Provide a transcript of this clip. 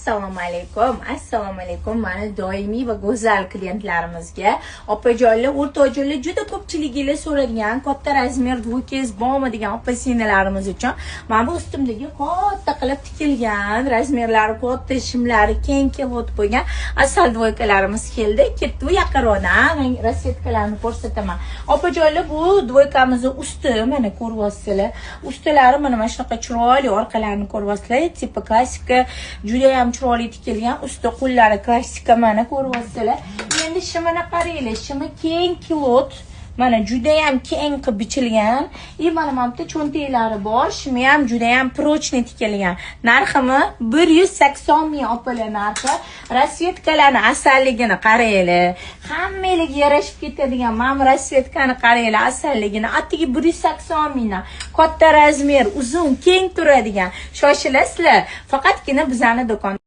Assalomu alaykum, assalomu alaykum mani doimiy va go'zal klientlarimizga. Opajonlar, o'rtoqjonlar, juda ko'pchiliginglar so'radigan katta размер двойка ngiz bormi degan opa singillarimiz uchun mana bu ustimdagi katta qilib tikilgan, размер lari katta, shimlari keng кюлот bo'lgan asal двойка larimiz keldi. Ketdi, bu yaqinroqdan расцветка larni ko'rsataman. Opajonlar, bu двойка mizni usti, mana ko'ryapsizlar. Ustilari mana shunaqa chiroyli, orqalarini ko'ryapsizlar, типа klassika, judayam chiroyli tikilgan usti, qo'llari klassika, mana ko'ryapsizlar. Endi shimini qaranglar, shimi keng кюлот, mana judayam keng qilib bichilgan. И mana bu yerda cho'ntaklari bor, shimi ham judayam прочный tikilgan. Narximi 180 ming, opalar, narxi. Расцветка larni asalligini qaranglar, hammanglarga yarashib ketadigan mana bu расцветка ni qaranglar, asalligini. Atigi 180 mingdan, katta размер, uzun, keng turadigan. Shoshilasizlar, faqatgina bizani do'kon.